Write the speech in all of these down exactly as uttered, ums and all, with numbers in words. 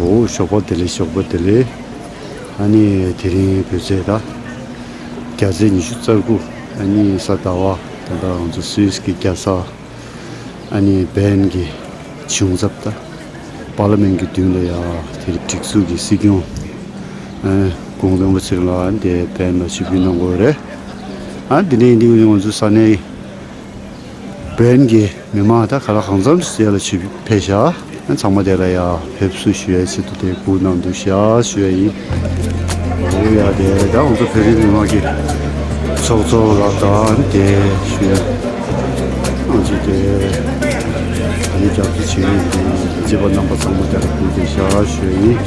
འོ་ཞོགས་པ་བདེ་ལེགས། ཞོགས་པ་བདེ་ལེགས། ཨ་ནི་དེ་རིང་བོད་ཚེས་ད་བརྒྱ་ཚེས་ཉི་ཤུ་རྩ་དགུ། ཨ་ནི་གཟའ་ཟླ་བ། ད་ལྟ་ང་ཚོ་སུད་སི་གི་རྒྱལ་ས་ཨ་ནི་བན་གྱི་གཞུང་ཚབ་དང་པར་ལི་མེན་གྱི་མདུན་ལ་ཡ་དེ་རིང་སྒྲིག་འཛུགས་ཀྱི་སྲིད་སྐྱོང་ཨ་གུང་སྟོན་པ་ཚེ་རིང་ལགས་དེ་བན་ལ་ཆིབས་བསྒྱུར་གནང་དགོས་རེད། ཨ་འདི་ནས་འདི་ང་ཚོ་ས་གནས་བན་གྱི་མི་མང་ད་ག་ལ་གང་འཚམ་ཞིག་དེ་ལ་ཆིབས་ཕེབས་ཤག་ཨ་ཚང་མ་དེ་ལ་ཡ་ཕེབས་བསུ་ཞུ་ཡའི་ཆེད་དུ་དེ་སྒུག་གནང་འདུག་ཤག་ཞུ་ཡ་ཡིན། འོ་ཡ་དེ་ད་ང་ཚོ་བོད་རིགས་མི་མང་གི་ཚོགས་གཙོ་ལགས་དང་དེ་ཞུ་ཡ། ང་ཚོ་དེ་ད་ནི་རྒྱབ་སྐྱོར་བྱེད་མཁན་གྱི་རྒྱལ་གཅེས་པ་རྣམ་པ་ཚང་མ་དེ་ལ་སྒུག་བསྡད་ཤག་ཞུ་ཡ་ཡིན།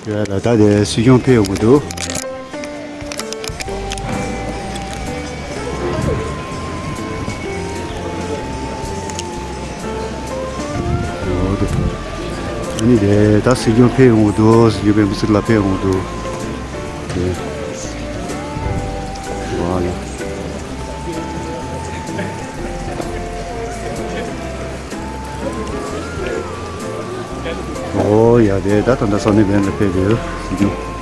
ཡ་ལ་ད་དེ་སྲིད་སྐྱོང་ཕེབས་ཡོང་གི་འདུག་འོ་དེ། ཨ་ནི་དེ་ད་སྲིད་སྐྱོང་ཕེབས་ཡོང་གི་འདུག་སྲིད་སྐྱོང་སྤེན་པ་ཚེ་རིང་ལགས་ཕེབས་ཡོང་གི་འདུག་དེ། ཝ་ལ། ཨོ་ཡ་དེ་ད་ད་ད་ས་གནས་བན་ལ་ཕེབས་ཡོད་སྲིད་སྐྱོང་།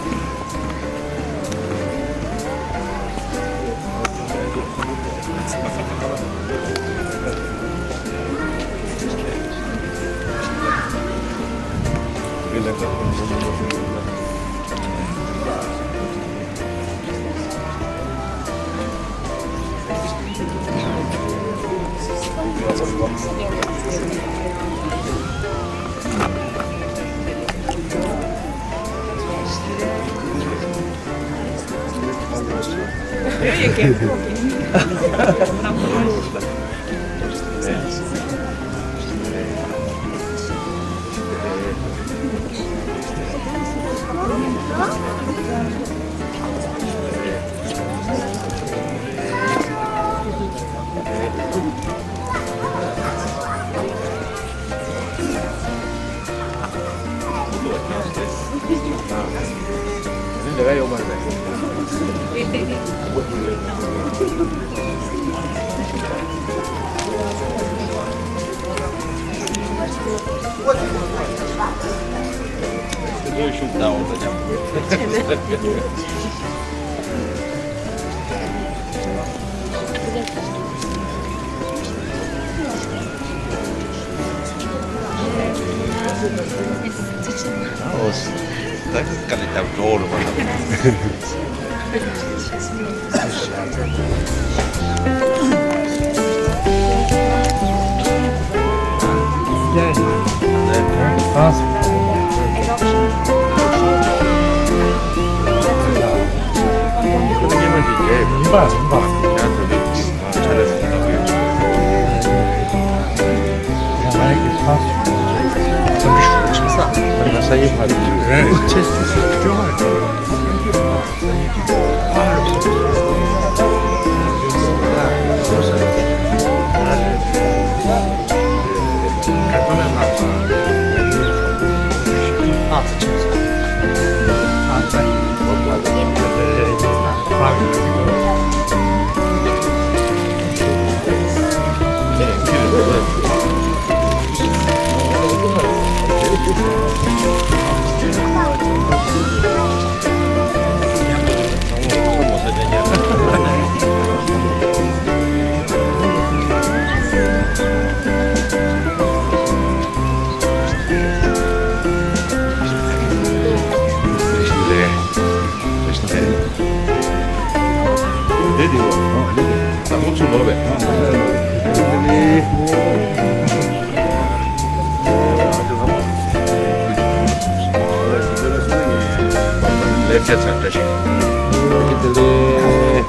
ལེབ་ཆ་ཚར་བཀྲ་ཤིས། བདེ་ལེགས། ཡ།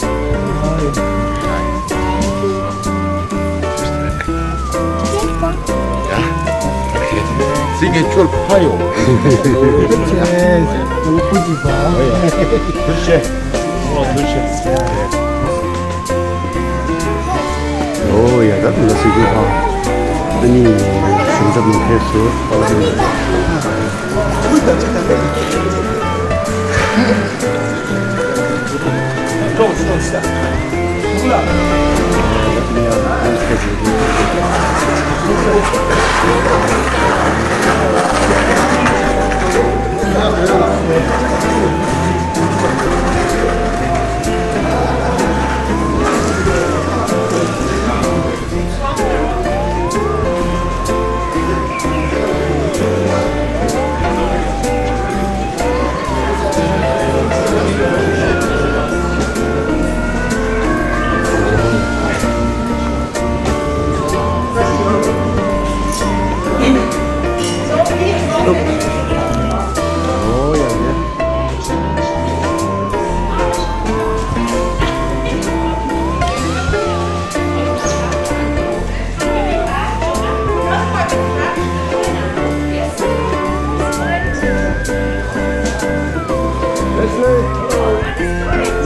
ཚིག་གི་ཆོལ་ཕ་ཡོང་། ཐུགས་རྗེ་ཆེ། ཐུགས་རྗེ་ཆེ། ཐུགས་རྗེ་ཆེ། ཨོ་ཡ། ད་དུང་ལ་སི་ཀུ་ཧ། ཨ་ནི་གཞུང་ཚབ་ནང་ཕེབས་སོང་།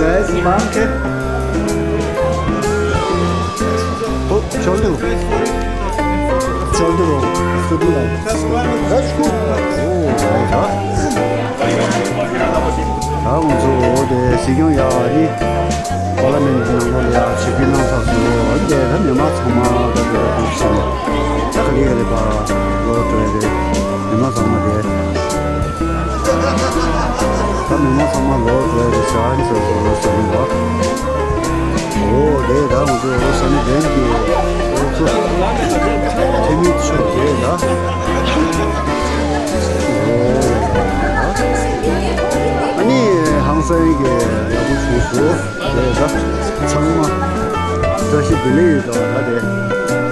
Let's monkey. Oh, shoulder. Shoulder. Shoulder. That's good. Oh, right, huh? ད་ང་ཚོ་འོ་དེ་གཟིགས་སྐྱོང་ཡག་ཨ་ནི། པར་ལི་མེན་ནང་ལོགས་ལ་ཡ་ཆིབས་བསྒྱུར་གནང་ཚར་སོང་། འོ་དེ་ད་མི་མང་ཚང་མ་ད་དུ་ད་དུ་ཕྱིན་ནས་ད་ག་ལེ་ག་ལེ་པ་ལོག་འགྲོ་ཡ་རེད། མི་མང་ཚང་མ་དེ་ད་མི་མང་ཚང་མ་ལོག་འགྲོ་ཡ་རེད་ཟེར། ཨ་ནི་ཟེར་ཟེར་ཟེར་ནས་ད། འོ་དེ་ད་ང་ཚོ་འོ་ས་ནི་བན་གྱི་འོ་ཚོ་ཐེ་མི་ཆོ་དེ་ད། འོ་ཨ་ནི་ཧང་སང་གི་ཡག་པོ་བྱུང་སོང་། དེ་ད་ཚང་མ་བཀྲ་ཤིས་བདེ་ལེགས་ཡོད་ད་བ་ད་དེ།